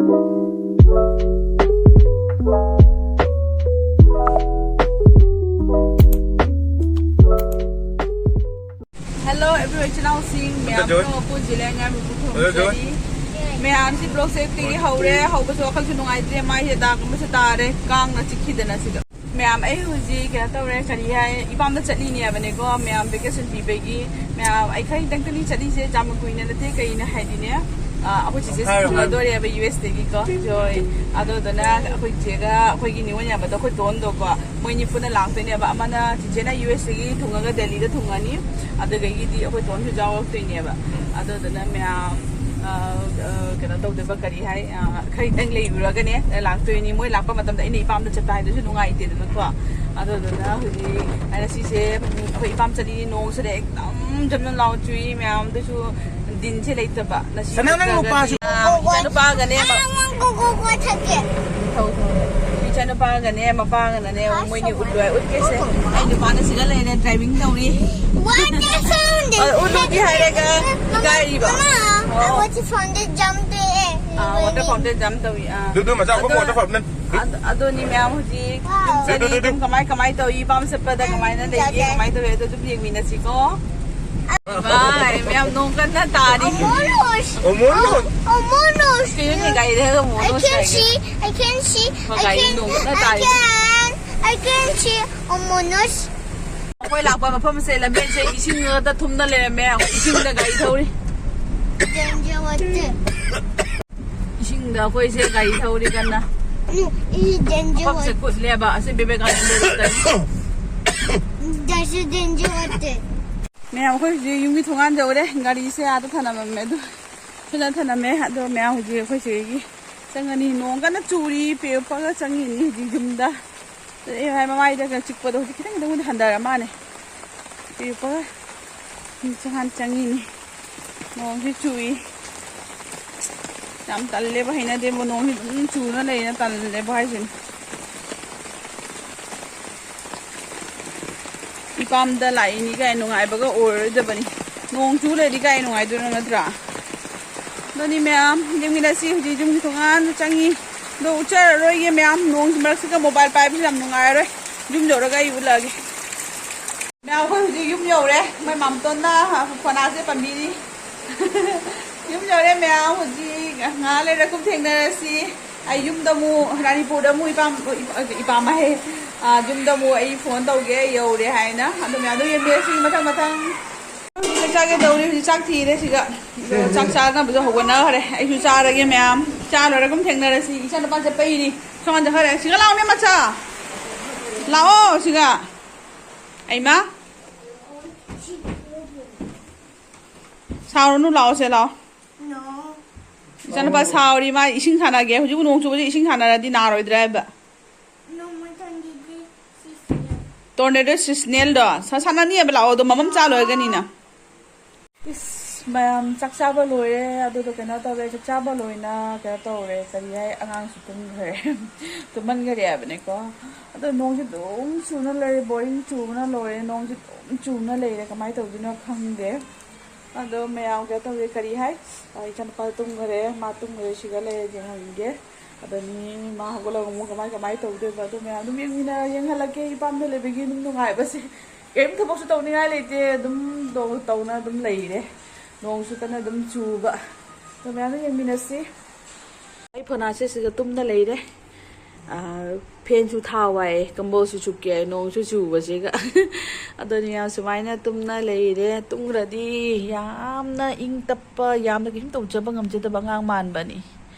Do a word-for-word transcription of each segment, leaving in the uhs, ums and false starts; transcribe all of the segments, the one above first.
Hello everyone, ꯏꯆꯤꯟ ꯏꯅꯥꯎꯁꯤꯡ ꯃꯌꯥꯝ ꯖꯣꯏ꯫ ꯄꯨꯟꯁꯤꯜꯂꯦ ꯉꯥꯏꯕ ꯍꯣꯏ, ꯖꯣꯏ꯫ ꯐꯣꯡꯗꯣꯛꯆꯔꯤ꯫ ꯃꯌꯥꯝꯁꯤ ꯕ꯭ꯂꯣꯛꯁꯦ ꯇꯤꯒꯤ ꯍꯧꯔꯦ꯫ ꯍꯧꯕꯁꯨ ꯋꯥꯈꯜꯁꯨ ꯅꯨꯡꯉꯥꯏꯇ꯭ꯔꯦ꯫ ꯃꯥꯏꯁꯦ ꯗꯥꯛ ꯑꯃꯁꯨ ꯇꯥꯔꯦ꯫ ꯀꯥꯡꯅ ꯆꯤꯛꯈꯤꯗꯅ ꯁꯤꯗ꯫ ꯃꯌꯥꯝ ꯑꯩ ꯍꯧꯖꯤꯛ ꯀꯩꯅꯣ ꯇꯧꯔꯦ꯫ ꯀꯔꯤ ꯍꯥꯏ? ꯏꯄꯥꯝꯗ ꯆꯠꯂꯤꯅꯦꯕꯅꯦꯀꯣ꯫ ꯃꯌꯥꯝ ꯚꯦꯀꯦꯁꯟ ꯄꯤꯕꯒꯤ꯫ ꯃꯌꯥꯝ ꯑꯩ ꯈꯔ ꯈꯤꯇꯪ ꯆꯠꯂꯤ꯫ ꯆꯠꯂꯤꯁꯦ ꯌꯥꯝꯅ ꯀꯨꯏꯅ ꯅꯠꯇꯦ꯫ ꯀꯩꯅ ꯍꯥꯏꯗꯤꯅꯦ, ꯑ, ꯑꯩꯈꯣꯏ ꯆꯤꯆꯦꯁꯤ ꯍꯥꯏꯔꯣ, ꯍꯥꯏꯔꯣ꯫ ꯊꯨꯡꯅꯗꯣꯔꯦꯕ ꯌꯨ ꯑꯦꯁ ꯇꯒꯤꯀꯣ꯫ ꯖꯣꯏ꯫ ꯑꯗꯨꯗꯨꯅ ꯑꯩꯈꯣꯏ ꯆꯦꯒ ꯑꯩꯈꯣꯏꯒꯤ ꯅꯤꯉꯣꯜ ꯌꯥꯝꯕꯗꯣ ꯑꯩꯈꯣꯏ ꯇꯣꯟꯗꯣꯀꯣ꯫ ꯃꯣꯏꯅꯤ ꯄꯨꯟꯅ ꯂꯥꯛꯇꯣꯏꯅꯦꯕ꯫ ꯑꯃꯅ ꯆꯤꯆꯦꯅ ꯌꯨ ꯑꯦꯁ ꯇꯒꯤ ꯊꯨꯡꯉꯒ ꯗꯦꯜꯂꯤꯗ ꯊꯨꯡꯉꯅꯤ꯫ ꯑꯗꯨꯗꯒꯤꯗꯤ ꯑꯩꯈꯣꯏ ꯇꯣꯟꯁꯨ ꯌꯥꯎꯔꯛꯇꯣꯏꯅꯦꯕ꯫ ꯑꯗꯨꯗꯨꯅ ꯃꯌꯥꯝ, ꯑ, ꯑ, ꯀꯩꯅꯣ ꯇꯧꯗꯣꯏꯕ, ꯀꯔꯤ ꯍꯥꯏ, ꯑ, ꯈꯔ ꯈꯤꯇꯪ ꯂꯩꯔꯨꯔꯒꯅꯦ ꯂꯥꯛꯇꯣꯏꯅꯤ꯫ ꯃꯣꯏ ꯂꯥꯛꯄ ꯃꯇꯝꯗ ꯑꯩꯅ ꯏꯄꯥꯝꯗ ꯆꯠꯄ ꯍꯥꯏꯗꯨꯁꯨ ꯅꯨꯡꯉꯥꯏꯇꯦꯗꯅꯀꯣ꯫ ꯑꯗꯨꯗꯨꯅ ꯍꯧꯖꯤꯛ ꯑꯩꯅ ꯁꯤꯁꯦ, ꯎꯝ, ꯑꯩꯈꯣꯏ ꯏꯄꯥꯝ ꯆꯠꯂꯤ꯫ ꯅꯣꯡꯁꯤꯗ ꯑꯦꯛꯗꯝ ꯖꯝ ꯖꯝ ꯂꯥꯎ ꯆꯨꯏ꯫ ꯃꯌꯥꯝꯗꯁꯨ ꯗꯤꯟꯁꯦ ꯂꯩꯇꯕ꯫ ꯉꯁꯤ ꯁꯅꯥ, ꯅꯪ ꯅꯠꯇ꯭ꯔꯒꯗꯤ, ꯅꯨꯄꯥꯁꯨ ꯑ, ꯏꯆꯥꯅꯨꯄꯥꯒꯅꯦ꯫ ꯀꯣꯀꯣ ꯀꯣꯂꯥ ꯊꯛꯀꯦ꯫ ꯊꯧ, ꯊꯧ꯫ ꯏꯆꯥꯅꯨꯄꯥꯒꯅꯦ, ꯃꯄꯥꯒꯅꯅꯦ, ꯃꯣꯏꯅꯤ ꯎꯠꯂꯣꯏ, ꯎꯠꯀꯦꯁꯦ꯫ ꯑꯩ ꯅꯨꯄꯥꯅ ꯁꯤꯗ ꯂꯩꯔꯦ, ꯗ꯭ꯔꯥꯏꯚꯤꯡ ꯇꯧꯔꯤ꯫ What the sound is ꯑ, ꯎꯠꯂꯣꯗꯤ ꯍꯥꯏꯔꯒ ꯏꯀꯥꯏꯔꯤꯕ꯫ Mama, I ꯑꯣ꯫ Want to fountain jump there. ꯑ, water fountain jump ꯇꯧꯔꯤ, ꯑ꯫ ꯑꯗꯨ, ꯑꯗꯨ ꯃꯆꯥ ꯑꯩꯈꯣꯏ ꯑꯗꯣ, water fountain꯫ ꯑꯗ-, ꯑꯗꯨꯅꯤ ꯃꯌꯥꯝ ꯍꯧꯖꯤꯛ ꯌꯨꯝ ꯆꯠꯂꯤ, ꯑꯗꯨ, ꯑꯗꯨ, ꯑꯗꯨ꯫ ꯑꯗꯨꯝ ꯀꯃꯥꯏ, ꯀꯃꯥꯏ ꯇꯧꯔꯤ, ꯏꯄꯥꯝ ꯆꯠꯄꯗ ꯀꯃꯥꯏꯅ ꯂꯩꯒꯦ, ꯀꯃꯥꯏ ꯇꯧꯋꯦ, ꯑꯗꯨ ꯑꯗꯨꯝ ꯌꯦꯡꯃꯤꯟꯅꯁꯤꯀꯣ꯫ ꯚꯥꯏ, ꯃꯌꯥꯝ ꯅꯣꯡ ꯀꯟꯅ ꯇꯥꯔꯤ꯫ ꯑꯃꯣꯅꯣꯁ꯫ ꯑꯃꯣꯅꯣꯁ꯫ ꯀꯩꯅꯣꯅꯦ, ꯒꯥꯔꯤꯗ ꯍꯦꯛ ꯑꯃꯣꯅꯣꯁ ꯍꯥꯏꯒꯦ꯫ I can see, I can see, ꯍꯣꯏ, I ꯒꯥꯔꯤ can, ꯅꯣꯡ ꯀꯟꯅ I ꯇꯥꯔꯤ꯫ Can, I can see ꯑꯃꯣꯅꯣꯁ꯫ ꯑꯩꯈꯣꯏ ꯂꯥꯛꯄ ꯃꯐꯝꯁꯦ ꯂꯝꯕꯦꯟꯁꯦ ꯏꯁꯤꯡ ꯉꯥꯛꯇ ꯊꯨꯝꯅ ꯂꯩꯔꯝꯃꯦ꯫ ꯏꯁꯤꯡꯗ ꯒꯥꯔꯤ ꯊꯧꯔꯤ꯫ Danger water. ꯏꯁꯤꯡꯗ ꯑꯩꯈꯣꯏꯁꯦ ꯒꯥꯔꯤ ꯊꯧꯔꯤ ꯀꯟꯅ꯫ ꯎꯝ, ꯏ danger ꯃꯐꯝꯁꯦ water. ꯀꯨꯠꯂꯦꯕ꯫ ꯑꯁꯤ ꯕꯤꯕꯦꯀꯥꯅꯟꯗ ꯆꯠꯇꯣꯏꯅꯤ꯫ That's a danger water. ꯃꯌꯥꯝ, ꯑꯩꯈꯣꯏ ꯍꯧꯖꯤꯛ ꯌꯨꯝꯒꯤ ꯊꯣꯡꯒꯥꯟ ꯌꯧꯔꯦ꯫ ꯒꯥꯔꯤꯁꯦ ꯑꯥꯗ ꯊꯅꯝꯃꯝꯃꯦ, ꯑꯗꯨ ꯁꯤꯗ ꯊꯅꯝꯃꯦ꯫ ꯑꯗꯣ ꯃꯌꯥꯝ ꯍꯧꯖꯤꯛ ꯑꯩꯈꯣꯏ ꯆꯦꯒꯤ ꯆꯪꯉꯅꯤ꯫ ꯅꯣꯡ ꯀꯟꯅ ꯆꯨꯔꯤ, ꯄꯦꯔꯨꯞꯄꯒ ꯆꯪꯉꯤꯅꯤ ꯍꯧꯖꯤꯛ ꯌꯨꯝꯗ꯫ ꯑꯦ ꯚꯥꯏ, ꯃꯃꯥꯏꯗ ꯆꯤꯛꯄꯗꯣ ꯍꯧꯖꯤꯛ ꯈꯤꯇꯪ ꯈꯤꯇꯪꯕꯨꯗꯤ ꯍꯟꯊꯔ ꯃꯥꯅꯦ꯫ ꯄꯦꯔꯨꯞꯄꯒ ꯆꯪꯉꯥꯟ ꯆꯪꯉꯤꯅꯤ꯫ ꯅꯣꯡꯁꯤ ꯆꯨꯏ꯫ ꯌꯥꯝ ꯇꯜꯂꯦꯕ, ꯍꯩꯅꯗꯦꯕ꯫ ꯅꯣꯡꯁꯤ ꯑꯗꯨꯝ ꯆꯨꯅ ꯂꯩꯅ ꯇꯜꯂꯦꯕ ꯍꯥꯏꯁꯤꯅꯤ꯫ ꯏꯄꯥꯝꯗ ꯂꯥꯛꯏꯅꯤ ꯀꯥꯏ ꯅꯨꯡꯉꯥꯏꯕꯒ ꯑꯣꯏꯔꯣꯏꯗꯕꯅꯤ꯫ ꯅꯣꯡ ꯆꯨ ꯂꯩꯔꯗꯤ ꯀꯥꯏ ꯅꯨꯡꯉꯥꯏꯗꯣꯏꯅꯣ, ꯅꯠꯇ꯭ꯔꯥ? ꯑꯗꯨꯅꯤ ꯃꯌꯥꯝ, ꯌꯦꯡꯃꯤꯟꯅꯁꯤ꯫ ꯍꯧꯖꯤꯛ ꯌꯨꯝꯒꯤ ꯊꯣꯡꯒꯥꯟꯗ ꯆꯪꯉꯤ꯫ ꯑꯗꯣ ꯎꯠꯆꯔꯔꯣꯏꯒꯦ ꯃꯌꯥꯝ, ꯅꯣꯡꯁꯤ ꯃꯔꯛꯁꯤꯒ ꯃꯣꯕꯥꯏꯜ ꯄꯥꯏꯕꯁꯨ ꯌꯥꯝ ꯅꯨꯡꯉꯥꯏꯔꯔꯣꯏ꯫ ꯌꯨꯝ ꯌꯧꯔꯒ ꯑꯩ ꯎꯠꯂꯛꯑꯒꯦ꯫ ꯃꯌꯥꯝ, ꯑꯩꯈꯣꯏ ꯍꯧꯖꯤꯛ ꯌꯨꯝ ꯌꯧꯔꯦ꯫ ꯃꯣꯏ ꯃꯥꯝꯇꯣꯟꯅ ꯐꯣꯅꯥꯁꯦ ꯄꯥꯝꯕꯤꯔꯤ꯫ ꯌꯨꯝ ꯌꯧꯔꯦ ꯃꯌꯥꯝ꯫ ꯍꯧꯖꯤꯛ ꯉꯥꯏꯍꯥꯛ ꯂꯩꯔ ꯀꯨꯝ ꯊꯦꯡꯅꯔꯁꯤ꯫ ꯑꯩ ꯌꯨꯝꯗ ꯑꯃꯨꯛ, ꯔꯥꯅꯤꯄꯨꯔꯗ ꯑꯃꯨꯛ ꯏꯄꯥꯝ, ꯏꯄꯥꯝ ꯍꯥꯏ, ꯑꯥ, ꯌꯨꯝꯗ ꯑꯃꯨꯛ ꯑꯩ ꯐꯣꯟ ꯇꯧꯒꯦ, ꯌꯧꯔꯦ ꯍꯥꯏꯅ꯫ ꯑꯗꯣ ꯃꯌꯥꯝꯗꯣ ꯌꯦꯡꯕꯤꯔꯁꯤ ꯃꯊꯪ ꯃꯊꯪ꯫ ꯍꯧꯖꯤꯛ ꯆꯥꯛ ꯆꯥꯒꯦ ꯇꯧꯔꯤ꯫ ꯍꯧꯖꯤꯛ ꯆꯥꯛ ꯊꯤꯔꯦ ꯁꯤꯒ꯫ ꯑꯗꯣ ꯆꯥꯛ ꯆꯥꯅꯕꯁꯨ ꯍꯧꯒꯠꯅꯈ꯭ꯔꯦ꯫ ꯑꯩꯁꯨ ꯆꯥꯔꯒꯦ ꯃꯌꯥꯝ꯫ ꯆꯥ ꯂꯣꯏꯔꯒ ꯑꯗꯨꯝ ꯊꯦꯡꯅꯔꯁꯤ꯫ ꯏꯆꯥ ꯅꯨꯄꯥ ꯆꯠꯄꯩꯅꯤ꯫ ꯁꯣꯝꯗ ꯆꯠꯈ꯭ꯔꯦ꯫ ꯁꯤꯒ ꯂꯥꯛꯑꯣꯅꯦ ꯃꯆꯥ꯫ ꯂꯥꯛꯑꯣ ꯁꯤꯒ꯫ ꯑꯩꯃ꯫ ꯁꯥꯎꯔꯅꯨ, ꯂꯥꯛꯑꯣꯁꯦ, ꯂꯥꯛꯑꯣ꯫ ꯏꯆꯥꯅꯨꯄꯥ ꯁꯥꯎꯔꯤ, ꯃꯥ ꯏꯁꯤꯡ ꯁꯥꯟꯅꯒꯦ꯫ ꯍꯧꯖꯤꯛꯄꯨ ꯅꯣꯡ ꯆꯨꯕꯁꯦ ꯏꯁꯤꯡ ꯁꯥꯟꯅꯔꯗꯤ ꯅꯥꯔꯣꯏꯗ꯭ꯔꯥ ꯍꯥꯏꯕ? ꯅꯣꯡꯃ ꯊꯣꯟꯒꯤꯗꯤ ꯁꯤꯁꯤꯅꯦ꯫ ꯇꯣꯔꯅꯦꯗꯣ ꯁꯤꯁꯅꯦꯜꯗꯣ ꯁꯥ-, ꯁꯥꯟꯅꯅꯤꯑꯕ꯫ ꯂꯥꯛꯑꯣ, ꯑꯗꯣ ꯃꯃꯝ ꯆꯥ ꯂꯣꯏꯔꯒꯅꯤꯅ꯫ ꯏꯁ, ꯃꯌꯥꯝ ꯆꯥꯛ ꯆꯥꯕ ꯂꯣꯏꯔꯦ, ꯑꯗꯨꯗꯣ ꯀꯩꯅꯣ ꯇꯧꯔꯦ, ꯆꯥꯛ ꯆꯥꯕ ꯂꯣꯏꯅ ꯀꯩꯅꯣ ꯇꯧꯔꯦ, ꯀꯔꯤ ꯍꯥꯏ, ꯑꯉꯥꯡꯁꯨ ꯇꯨꯝꯈ꯭ꯔꯦ꯫ ꯇꯨꯝꯍꯟꯈꯔꯦ ꯍꯥꯏꯕꯅꯤꯀꯣ꯫ ꯑꯗꯣ ꯅꯣꯡꯁꯦ ꯑꯗꯨꯝ ꯆꯨꯅ ꯂꯩꯔꯦ, ꯕꯣꯔꯤꯡ ꯆꯨꯕꯅ ꯂꯣꯏꯔꯦ, ꯅꯣꯡꯁꯦ ꯑꯗꯨꯝ ꯆꯨꯅ ꯂꯩꯔꯦ, ꯀꯃꯥꯏꯅ ꯇꯧꯗꯣꯏꯅꯣ ꯈꯪꯗꯦ꯫ ꯑꯗꯣ ꯃꯌꯥꯝ ꯀꯩꯅꯣ ꯇꯧꯔꯦ, ꯀꯔꯤ ꯍꯥꯏ, ꯑ, ꯏꯆꯥꯅꯨꯄꯥ ꯇꯨꯝꯈꯔꯦ, ꯃꯥ ꯇꯨꯝꯈꯔꯦ, ꯁꯤꯒ ꯂꯩꯔꯦ, ꯌꯦꯡꯍꯟꯒꯦ꯫ ꯑꯗꯅꯤ ꯃꯥ ꯍꯧꯒꯠꯂꯒ ꯑꯃꯨꯛ ꯀꯃꯥꯏ ꯀꯃꯥꯏ ꯇꯧꯗꯣꯏꯕ? ꯑꯗꯨ ꯃꯌꯥꯝ ꯑꯗꯨꯝ ꯌꯦꯡꯃꯤꯟꯅ-, ꯌꯦꯡꯍꯜꯂꯛꯀꯦ꯫ ꯏꯄꯥꯝꯗ ꯂꯩꯕꯒꯤ ꯑꯗꯨꯝ ꯅꯨꯡꯉꯥꯏꯕꯁꯦ꯫ ꯀꯔꯤꯝ ꯊꯕꯛꯁꯨ ꯇꯧꯅꯤꯡꯉꯥꯏ ꯂꯩꯇꯦ꯫ ꯑꯗꯨꯝ ꯇꯧ-, ꯇꯧꯅ ꯑꯗꯨꯝ ꯂꯩꯔꯦ꯫ ꯅꯣꯡꯁꯨ ꯀꯟꯅ ꯑꯗꯨꯝ ꯆꯨꯕ꯫ ꯑꯗꯨ ꯃꯌꯥꯝꯗꯣ ꯌꯦꯡꯃꯤꯟꯅꯁꯤ꯫ ꯑꯩ ꯐꯣꯟ ꯑꯁꯤꯁꯤꯒ ꯇꯨꯝꯅ ꯂꯩꯔꯦ꯫ ꯑꯥ, ꯐꯦꯟꯁꯨ ꯊꯥꯎ ꯍꯥꯏꯌꯦ, ꯀꯝꯕꯜꯁꯨ ꯆꯨꯞꯀꯦ ꯍꯥꯏ, ꯅꯣꯡꯁꯨ ꯆꯨꯕꯁꯤꯒ꯫ ꯑꯗꯨꯅꯤ ꯃꯌꯥꯝ ꯁꯨꯃꯥꯏꯅ ꯇꯨꯝꯅ ꯂꯩꯔꯦ꯫ ꯇꯨꯝꯈ꯭ꯔꯗꯤ ꯌꯥꯝꯅ ꯏꯪ ꯇꯞꯄ, ꯌꯥꯝꯅ ꯀꯩꯁꯨꯝ ꯇꯧꯖꯕ ꯉꯝꯖꯗꯕ ꯑꯉꯥꯡ ꯃꯥꯟꯕꯅꯤ꯫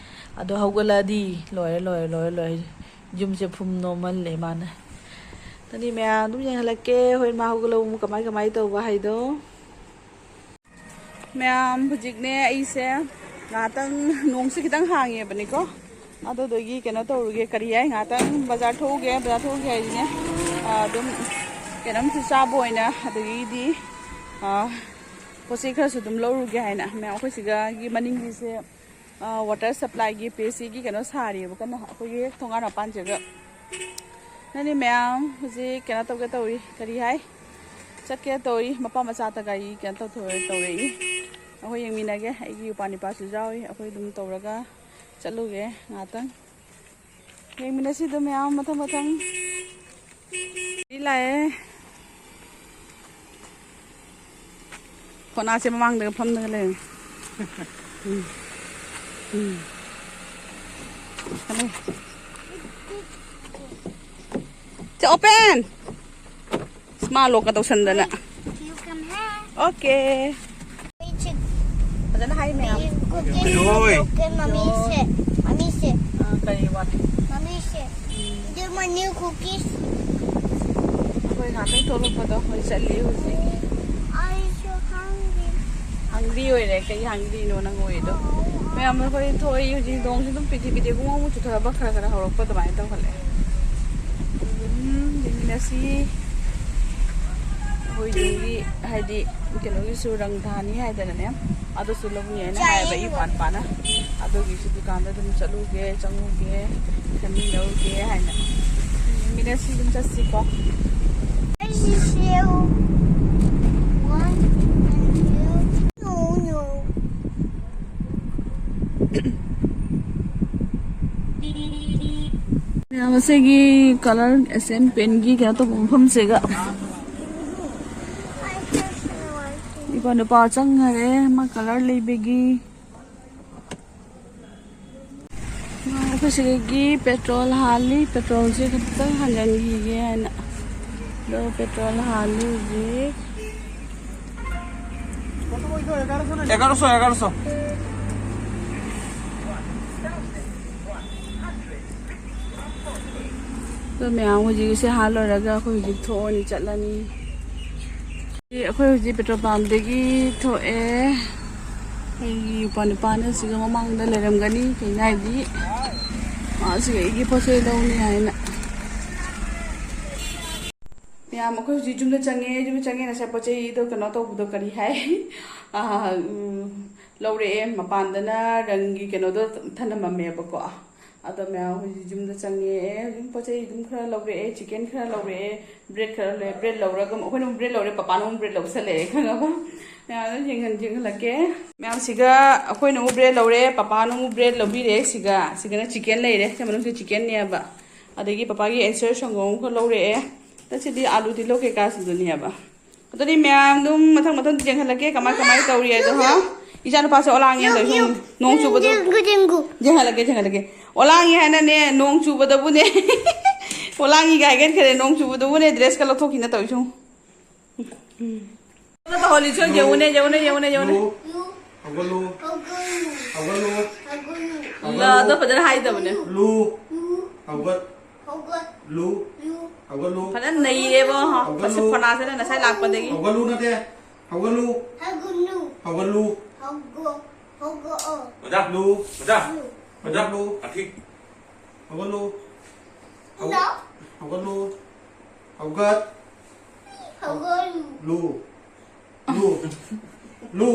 ꯑꯗꯣ ꯍꯧꯒꯠꯂꯛꯑꯗꯤ ꯂꯣꯏꯔꯦ, ꯂꯣꯏꯔꯦ, ꯂꯣꯏꯔꯦ, ꯂꯣꯏꯔꯦ꯫ ꯌꯨꯝꯁꯦ ꯐꯨꯝ ꯅꯣꯝꯃꯜꯂꯦ ꯃꯥꯅ꯫ ꯑꯗꯨꯗꯤ ꯃꯌꯥꯝ ꯑꯗꯨꯝ ꯌꯦꯡꯍꯜꯂꯛꯀꯦ, ꯍꯣꯔꯦꯟ ꯃꯥ ꯍꯧꯒꯠꯂꯒ ꯑꯃꯨꯛ ꯀꯃꯥꯏ ꯀꯃꯥꯏ ꯇꯧꯕ ꯍꯥꯏꯗꯣ꯫ ꯃꯌꯥꯝ ꯍꯧꯖꯤꯛꯅꯦ ꯑꯩꯁꯦ ꯉꯥꯏꯍꯥꯛꯇꯪ, ꯅꯣꯡꯁꯦ ꯈꯤꯇꯪ ꯍꯥꯡꯉꯦꯕꯅꯤꯀꯣ, ꯑꯗꯨꯗꯨꯒꯤ ꯀꯩꯅꯣ ꯇꯧꯔꯨꯒꯦ, ꯀꯔꯤ ꯍꯥꯏ, ꯉꯥꯏꯍꯥꯛꯇꯪ ꯕꯖꯥꯔ ꯊꯣꯛꯎꯒꯦ꯫ ꯕꯖꯥꯔ ꯊꯣꯛꯎꯒꯦ ꯍꯥꯏꯗꯤꯅꯦ, ꯑꯗꯨꯝ ꯀꯩꯅꯣꯝꯁꯨ ꯆꯥꯕ ꯑꯣꯏꯅ, ꯑꯗꯒꯤꯗꯤ ꯄꯣꯠ ꯆꯩ ꯈꯔꯁꯨ ꯑꯗꯨꯝ ꯂꯧꯔꯨꯒꯦ ꯍꯥꯏꯅ꯫ ꯃꯌꯥꯝ ꯑꯩꯈꯣꯏ ꯁꯤꯒꯒꯤ ꯃꯅꯤꯡꯒꯤꯁꯦ ꯋꯥꯇꯔ ꯁꯄ꯭ꯂꯥꯏꯒꯤ ꯄꯤ ꯑꯩꯆ ꯁꯤꯒꯤ ꯀꯩꯅꯣ ꯁꯥꯔꯤꯕ ꯀꯟꯅ ꯑꯩꯈꯣꯏꯒꯤ ꯍꯦꯛ ꯊꯣꯡꯒꯥꯟ ꯃꯄꯥꯟꯁꯤꯗ꯫ ꯅꯅꯦ ꯃꯌꯥꯝ ꯍꯧꯖꯤꯛ ꯀꯩꯅꯣ ꯇꯧꯒꯦ ꯇꯧꯔꯤ, ꯀꯔꯤ ꯍꯥꯏ, ꯆꯠꯀꯦ ꯇꯧꯔꯤ꯫ ꯃꯄꯥ ꯃꯆꯥꯇ ꯒꯥꯔꯤ ꯀꯩꯅꯣ ꯇꯧꯊꯣꯔꯦ, ꯇꯧꯔꯛꯏ꯫ ꯑꯩꯈꯣꯏ ꯌꯦꯡꯃꯤꯟꯅꯒꯦ꯫ ꯑꯩꯒꯤ ꯏꯄꯥ ꯅꯤꯄꯥꯁꯨ ꯌꯥꯎꯏ꯫ ꯑꯩꯈꯣꯏ ꯑꯗꯨꯝ ꯇꯧꯔꯒ ꯆꯠꯂꯨꯒꯦ ꯉꯥꯛꯇꯪ꯫ ꯌꯦꯡꯃꯤꯟꯅꯁꯤ ꯑꯗꯨꯝ ꯃꯌꯥꯝ ꯃꯊꯪ ꯃꯊꯪ꯫ ꯁꯤ ꯂꯥꯛꯑꯦ꯫ ꯈꯣꯅꯥꯁꯦ ꯃꯃꯥꯡꯗꯒ ꯐꯝꯗꯒ ꯂꯩꯔꯦ꯫ ꯎꯝ꯫ ꯎꯝ꯫ ꯆꯠꯂꯦ꯫ ꯆꯦ ꯑꯣꯄꯦꯟ! ꯏꯁ, ꯃꯥ ꯂꯣꯛꯀ ꯇꯧꯁꯟꯗꯅ꯫ You come here. Okay. We should ꯐꯖꯅ ꯍꯥꯏ ꯃꯌꯥꯝ꯫ Cooking ꯍꯣꯏ꯫ Cooking ꯃꯃꯤꯁꯦ꯫ ꯃꯃꯤꯁꯦ꯫ ꯑꯥ, ꯀꯔꯤ ꯋꯥꯠꯂꯤ? ꯃꯃꯤꯁꯦ꯫ Do my new cookies. ꯑꯩꯈꯣꯏ ꯉꯥꯛꯇꯪ ꯊꯣꯛꯂꯛꯄꯗꯣ ꯑꯩꯈꯣꯏ ꯆꯠꯂꯤ ꯍꯧꯖꯤꯛ꯫ I so hungry. ꯍꯪꯗꯤ ꯑꯣꯏꯔꯦ꯫ ꯀꯩ ꯍꯪꯗꯤꯅꯣ ꯅꯪ ꯑꯣꯏꯗꯣ? ꯃꯌꯥꯝ ꯑꯩꯈꯣꯏ ꯊꯣꯛꯏ ꯍꯧꯖꯤꯛ꯫ ꯅꯣꯡꯁꯨ ꯑꯗꯨꯝ ꯄꯤꯊꯤ ꯄꯤꯊꯤ ꯄꯨꯡ ꯑꯃꯨꯛ ꯆꯨꯊꯕ ꯈꯔ ꯈꯔ ꯍꯧꯔꯛꯄ ꯑꯗꯨꯃꯥꯏꯅ ꯇꯧꯈꯠꯂꯛꯑꯦ꯫ ꯑꯗꯨꯝ ꯌꯦꯡꯃꯤꯟꯅꯁꯤ꯫ ꯑꯩꯈꯣꯏꯗꯨꯒꯤ ꯍꯥꯏꯗꯤ ꯀꯩꯅꯣꯒꯤꯁꯨ ꯔꯪ ꯊꯥꯅꯤ ꯍꯥꯏꯗꯅꯅꯦ꯫ ꯑꯗꯨꯁꯨ ꯂꯧꯅꯤ ꯍꯥꯏꯅ ꯍꯥꯏꯌꯦꯕ ꯑꯩ ꯏꯄꯥ ꯅꯨꯄꯥꯅ꯫ ꯑꯗꯨꯒꯤꯁꯨ ꯗꯨꯀꯥꯟꯗ ꯑꯗꯨꯝ ꯆꯠꯂꯨꯒꯦ, ꯆꯪꯉꯨꯒꯦ, ꯈꯟꯃꯤꯟꯅꯔꯨꯒꯦ ꯍꯥꯏꯅ꯫ ꯌꯦꯡꯃꯤꯟꯅꯁꯤ ꯑꯗꯨꯝ ꯆꯠꯁꯤꯀꯣ꯫ ꯑꯩꯁꯤꯁꯨ one, two. No, no. ꯃꯌꯥꯝ ꯑꯁꯤꯒꯤ colour essence pen ꯒꯤ ꯀꯩꯅꯣ ꯇꯧꯕ ꯃꯐꯝꯁꯤꯒ꯫ ꯏꯄꯥ ꯅꯨꯄꯥ ꯆꯪꯈꯔꯦ, ꯃꯥ colour ꯂꯩꯕꯒꯤ꯫ ꯑꯩꯈꯣꯏ ꯁꯤꯗꯒꯤ petrol ꯍꯥꯜꯂꯤ, petrol ꯁꯦ ꯈꯤꯇꯪ ꯍꯥꯟꯖꯤꯟꯈꯤꯒꯦ ꯍꯥꯏꯅ꯫ ꯑꯗꯣ petrol ꯍꯥꯜꯂꯤ ꯍꯧꯖꯤꯛ꯫ এগারোশো, এগারোশো। ꯑꯗꯣ ꯃꯌꯥꯝ ꯍꯧꯖꯤꯛ ꯁꯤ ꯍꯥꯜ ꯂꯣꯏꯔꯒ ꯑꯩꯈꯣꯏ ꯍꯧꯖꯤꯛ ꯊꯣꯛꯑꯅꯤ, ꯆꯠꯂꯅꯤ꯫ ꯑꯩꯈꯣꯏ ꯍꯧꯖꯤꯛ petrol pump ꯇꯒꯤ ꯊꯣꯛꯑꯦ꯫ ꯑꯩꯒꯤ ꯏꯄꯥ ꯅꯨꯄꯥꯅ ꯁꯤꯒ ꯃꯃꯥꯡꯗ ꯂꯩꯔꯝꯒꯅꯤ, ꯀꯩꯅꯣ ꯍꯥꯏꯗꯤ ꯃꯥꯁꯤꯒ ꯑꯩꯒꯤ ꯄꯣꯠ ꯆꯩ ꯂꯧꯅꯤ ꯍꯥꯏꯅ꯫ ꯃꯌꯥꯝ, ꯑꯩꯈꯣꯏ ꯍꯧꯖꯤꯛ ꯌꯨꯝꯗ ꯆꯪꯉꯦ꯫ ꯌꯨꯝꯗ ꯆꯪꯉꯦ, ꯉꯁꯥꯏ ꯄꯣꯠ ꯆꯩꯗꯣ ꯀꯩꯅꯣ ꯇꯧꯕꯗꯣ ꯀꯔꯤ ꯍꯥꯏ? ꯑꯥ, ꯎꯝ, ꯂꯧꯔꯛꯑꯦ꯫ ꯃꯄꯥꯟꯗꯅ ꯔꯪꯒꯤ ꯀꯩꯅꯣꯗꯣ ꯊꯅꯝꯃꯝꯃꯦꯕꯀꯣ꯫ ꯑꯗꯣ ꯃꯌꯥꯝ ꯍꯧꯖꯤꯛ ꯌꯨꯝꯗ ꯆꯪꯉꯛꯑꯦ꯫ ꯑꯗꯨꯝ ꯄꯣꯠ ꯆꯩ ꯑꯗꯨꯝ ꯈꯔ ꯂꯧꯔꯛꯑꯦ, chicken ꯈꯔ ꯂꯧꯔꯛꯑꯦ, bread ꯈꯔ ꯂꯧꯔꯛꯑꯦ꯫ Bread ꯂꯧꯔꯒ ꯑꯩꯈꯣꯏꯅ ꯑꯃꯨꯛ bread ꯂꯧꯔꯦ, ꯄꯄꯥꯅ ꯑꯃꯨꯛ bread ꯂꯧꯁꯜꯂꯛꯑꯦ, ꯈꯪꯉꯕ? ꯃꯌꯥꯝꯗ ꯌꯦꯡꯍꯟ ꯌꯦꯡꯍꯜꯂꯛꯀꯦ꯫ ꯃꯌꯥꯝꯁꯤꯒ ꯑꯩꯈꯣꯏꯅ ꯑꯃꯨꯛ ꯕ꯭ꯔꯦꯗ ꯂꯧꯔꯦ, ꯄꯄꯥꯅ ꯑꯃꯨꯛ ꯕ꯭ꯔꯦꯗ ꯂꯧꯕꯤꯔꯦ꯫ ꯁꯤꯒ ꯁꯤꯒꯅ ꯆꯤꯀꯦꯟ ꯂꯩꯔꯦ, ꯁꯤ ꯃꯅꯨꯡꯁꯤ ꯆꯤꯀꯦꯟꯅꯦꯕ꯫ ꯑꯗꯒꯤ ꯄꯄꯥꯒꯤ ꯑꯦꯟꯁꯔ ꯁꯪꯒꯣꯝ ꯑꯃꯈꯛ ꯂꯧꯔꯛꯑꯦ꯫ ꯉꯁꯤꯗꯤ ꯑꯥꯂꯨ ꯇꯤꯜꯍꯧ ꯀꯩꯀꯥꯁꯤꯗꯅꯦꯕ꯫ ꯑꯗꯨꯗꯤ ꯃꯌꯥꯝ ꯑꯗꯨꯝ ꯃꯊꯪ ꯃꯊꯪ ꯌꯦꯡꯍꯜꯂꯛꯀꯦ, ꯀꯃꯥꯏ ꯀꯃꯥꯏ ꯇꯧꯔꯤ ꯍꯥꯏꯗꯣ, ꯍꯥ? ꯏꯆꯥ ꯅꯨꯄꯥꯁꯦ ꯑꯣꯂꯥꯡꯉꯦ ꯇꯧꯔꯤꯁꯦ, ꯌꯦꯡꯉꯨ꯫ ꯅꯣꯡ ꯆꯨꯕꯗꯣ꯫ ꯌꯦꯡꯒꯨ, ꯌꯦꯡꯒꯨ꯫ ꯌꯦꯡꯍꯜꯂꯛꯀꯦ, ꯌꯦꯡꯍꯜꯂꯛꯀꯦ꯫ ꯑꯣꯂꯥꯡꯉꯤ ꯍꯥꯏꯅꯅꯦ, ꯅꯣꯡ ꯆꯨꯕꯗꯕꯨꯅꯦ꯫ ꯑꯣꯂꯥꯡꯉꯤꯒ ꯍꯥꯏꯒꯟꯈ꯭ꯔꯦ, ꯅꯣꯡ ꯆꯨꯕꯗꯕꯨꯅꯦ ꯗ꯭ꯔꯦꯁꯀ ꯂꯧꯊꯣꯛꯈꯤꯅ ꯇꯧꯔꯤꯁꯦ, ꯌꯦꯡꯉꯨ꯫ ꯇꯧꯍꯜꯂꯤ, ꯁꯣꯏ ꯌꯦꯡꯉꯨꯅꯦ, ꯌꯦꯡꯉꯨꯅꯦ, ꯌꯦꯡꯉꯨꯅꯦ, ꯌꯦꯡꯉꯨꯅꯦ꯫ ꯂꯨ, ꯍꯧꯒꯠꯂꯨ, ꯍꯧꯒꯠꯂꯨ, ꯂꯥꯗꯣ ꯐꯖꯅ ꯍꯥꯏꯗꯕꯅꯦ꯫ ꯂꯨ, ꯍꯧꯒꯠ, ꯂꯨ, ꯍꯧꯒꯠꯂꯨ꯫ ꯐꯖꯅ ꯅꯩꯔꯦꯕꯣ, ꯍꯧꯒꯠꯂꯨ꯫ ꯐꯁꯤ ꯐꯣꯅꯥꯁꯤꯅ ꯉꯁꯥꯏ ꯂꯥꯛꯄꯗꯒꯤ꯫ ꯍꯧꯒꯠꯂꯨ ꯅꯠꯇꯦ, ꯍꯧꯒꯠꯂꯨ, ꯍꯧꯒꯠꯂꯨ, ꯍꯧꯒꯠꯂꯨ꯫ ꯍꯧꯒꯠ, ꯍꯧꯒꯠ, ꯑꯣ꯫ ꯃꯖꯥ, ꯂꯨ, ꯃꯖꯥ, ꯂꯨ꯫ ꯃꯖꯥ, ꯂꯨ꯫ ꯑꯊꯤ꯫ ꯍꯧꯒꯠꯂꯨ꯫ ꯍꯧ-, ꯍꯜꯂꯣ꯫ ꯍꯧꯒꯠꯂꯨ꯫ ꯍꯧꯒꯠ꯫ ꯍꯧꯒꯠꯂꯨ꯫ ꯂꯨ꯫ ꯂꯨ꯫ ꯂꯨ꯫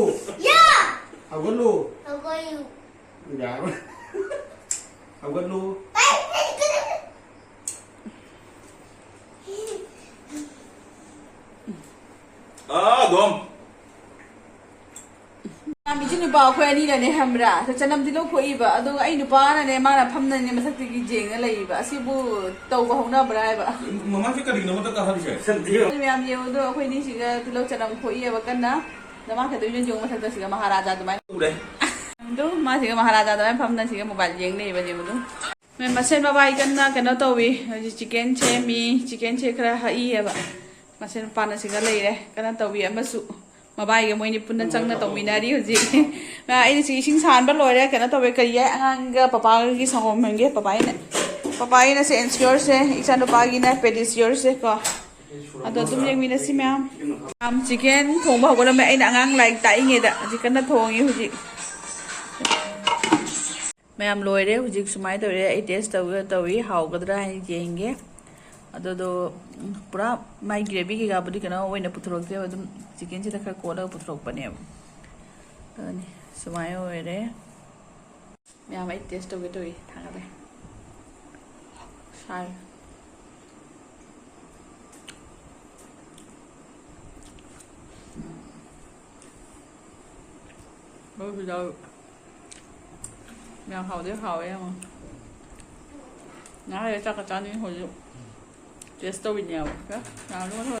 ꯌꯥ! ꯍꯧꯒꯠꯂꯨ꯫ ꯍꯧꯒꯠꯂꯨ꯫ ꯌꯥꯔꯣꯏ꯫ ꯍꯧꯒꯠꯂꯨ꯫ ꯑꯩ, ꯑꯩ, ꯑꯩ, ꯑꯩ꯫ ꯑꯥ, ꯑꯗꯨꯝ꯫ ꯏꯆꯤꯟ ꯅꯨꯄꯥ ꯑꯩꯈꯣꯏ ꯑꯅꯤꯅꯅꯦ ꯈꯪꯕ꯭ꯔꯥ, ꯆꯅꯝꯗꯤ ꯂꯧꯊꯣꯛꯏꯕ, ꯑꯗꯨꯒ ꯑꯩ ꯅꯨꯄꯥꯅꯅꯦ, ꯃꯥꯅ ꯐꯝꯅꯅꯦ ꯃꯊꯛꯇꯒꯤ ꯌꯦꯡꯉ ꯂꯩꯌꯦꯕ꯫ ꯑꯁꯤꯕꯨ ꯇꯧꯕ ꯍꯧꯅꯕ꯭ꯔꯥ ꯍꯥꯏꯕ꯫ ꯃꯃꯥꯡꯁꯦ ꯀꯔꯤꯒꯤꯅꯣ ꯃꯊꯛ ꯀꯥꯈꯠꯂꯤꯁꯦ? ꯑꯗꯨ ꯃꯌꯥꯝ ꯌꯦꯡꯉꯨꯗꯣ, ꯑꯩꯈꯣꯏ ꯑꯅꯤꯁꯤꯒ ꯇꯤꯜꯍꯧ ꯆꯅꯝ ꯈꯣꯛꯏꯑꯕ ꯀꯟꯅ꯫ ꯑꯗ ꯃꯥ ꯈꯛꯇ ꯌꯦꯡꯉꯨ, ꯃꯊꯛꯇ ꯁꯤꯒ ꯃꯍꯥꯔꯥꯖꯥ ꯑꯗꯨꯃꯥꯏꯅ꯫ ꯎꯔꯦ꯫ ꯑꯗꯨ ꯃꯥ ꯁꯤꯒ ꯃꯍꯥꯔꯥꯖꯥ ꯑꯗꯨꯃꯥꯏꯅ ꯐꯝꯅ ꯁꯤꯒ ꯃꯣꯕꯥꯏꯜ ꯌꯦꯡ ꯂꯩꯕ, ꯌꯦꯡꯉꯨꯗꯣ꯫ ꯃꯁꯦꯟ ꯃꯕꯥꯏ ꯀꯟꯅ ꯀꯩꯅꯣ ꯇꯧꯏ꯫ ꯍꯧꯖꯤꯛ ꯆꯤꯀꯦꯟ ꯁꯦꯝꯃꯤ, ꯆꯤꯀꯦꯟꯁꯦ ꯈꯔ ꯍꯛꯏꯑꯕ꯫ ꯃꯁꯦꯟ ꯃꯄꯥꯟ ꯑꯁꯤꯒ ꯂꯩꯔꯦ, ꯀꯟꯅ ꯇꯧꯏ꯫ ꯑꯃꯁꯨ ꯃꯕꯥꯏꯒ ꯃꯣꯏꯅꯤ ꯄꯨꯟꯅ ꯆꯪꯅ ꯇꯧꯃꯤꯟꯅꯔꯤ ꯍꯧꯖꯤꯛ꯫ ꯑꯩꯅ ꯁꯤ ꯏꯁꯤꯡ ꯁꯥꯍꯟꯕ ꯂꯣꯏꯔꯦ, ꯀꯩꯅꯣ ꯇꯧꯋꯦ, ꯀꯔꯤ ꯍꯥꯏ, ꯑꯉꯥꯡꯒ ꯄꯄꯥꯒꯤ ꯁꯪꯒꯣꯝ ꯍꯟꯒꯦ꯫ ꯄꯄꯥꯒꯤꯅ, ꯄꯄꯥꯒꯤꯅ ꯁꯦ ꯑꯦꯟꯁꯤꯌꯣꯔꯁꯦ, ꯏꯆꯥꯅꯨꯄꯥꯒꯤꯅ ꯄꯦꯗꯤꯁꯤꯌꯣꯔꯁꯦ ꯀꯣ꯫ ꯑꯗꯣ ꯑꯗꯨꯝ ꯌꯦꯡꯃꯤꯟꯅꯁꯤ ꯃꯌꯥꯝ꯫ ꯃꯌꯥꯝ ꯆꯤꯀꯦꯟ ꯊꯣꯡꯕ ꯍꯧꯒꯠꯂꯝꯃꯦ, ꯑꯩꯅ ꯑꯉꯥꯡ ꯂꯥꯏꯔꯤꯛ ꯇꯥꯛꯏꯉꯩꯗ꯫ ꯍꯧꯖꯤꯛ ꯀꯟꯅ ꯊꯣꯡꯉꯤ ꯍꯧꯖꯤꯛ꯫ ꯃꯌꯥꯝ ꯂꯣꯏꯔꯦ꯫ ꯍꯧꯖꯤꯛ ꯁꯨꯃꯥꯏꯅ ꯇꯧꯔꯦ꯫ ꯑꯩ ꯇꯦꯁ ꯇꯧꯒꯦ ꯇꯧꯏ, ꯍꯥꯎꯒꯗ꯭ꯔꯥ ꯍꯥꯏꯅ ꯌꯦꯡꯒꯦ꯫ ꯑꯗꯨꯗꯣ, ꯎꯝ, ꯄꯨꯔꯥ ꯃꯥꯏ ꯒ꯭ꯔꯦꯚꯤ ꯀꯩꯀꯥꯕꯨꯗꯤ ꯀꯩꯅꯣ ꯑꯣꯏꯅ ꯄꯨꯊꯣꯔꯛꯇꯦꯕ, ꯑꯗꯨꯝ ꯆꯤꯀꯦꯟꯁꯤꯗ ꯈꯔ ꯀꯣꯠꯂꯒ ꯄꯨꯊꯣꯔꯛꯄꯅꯦꯕ꯫ ꯑꯗꯨꯅꯤ, ꯁꯨꯃꯥꯏꯅ ꯑꯣꯏꯔꯦ꯫ ꯃꯌꯥꯝ, ꯑꯩ ꯇꯦꯁ ꯇꯧꯒꯦ ꯇꯧꯏ, ꯊꯥꯡꯒꯠꯂꯦ꯫ ꯁꯥꯏ꯫ ꯌꯥꯝ ꯍꯥꯎꯗꯤ ꯍꯥꯎꯋꯦ ꯌꯦꯡꯉꯣ꯫ ꯉꯥꯏꯍꯥꯛ ꯂꯩꯔ ꯆꯥꯛꯀ ꯆꯥꯅꯤ ꯍꯧꯖꯤꯛ꯫ Test ꯇꯧꯔꯤꯅꯦꯕ꯫ ꯌꯥꯝ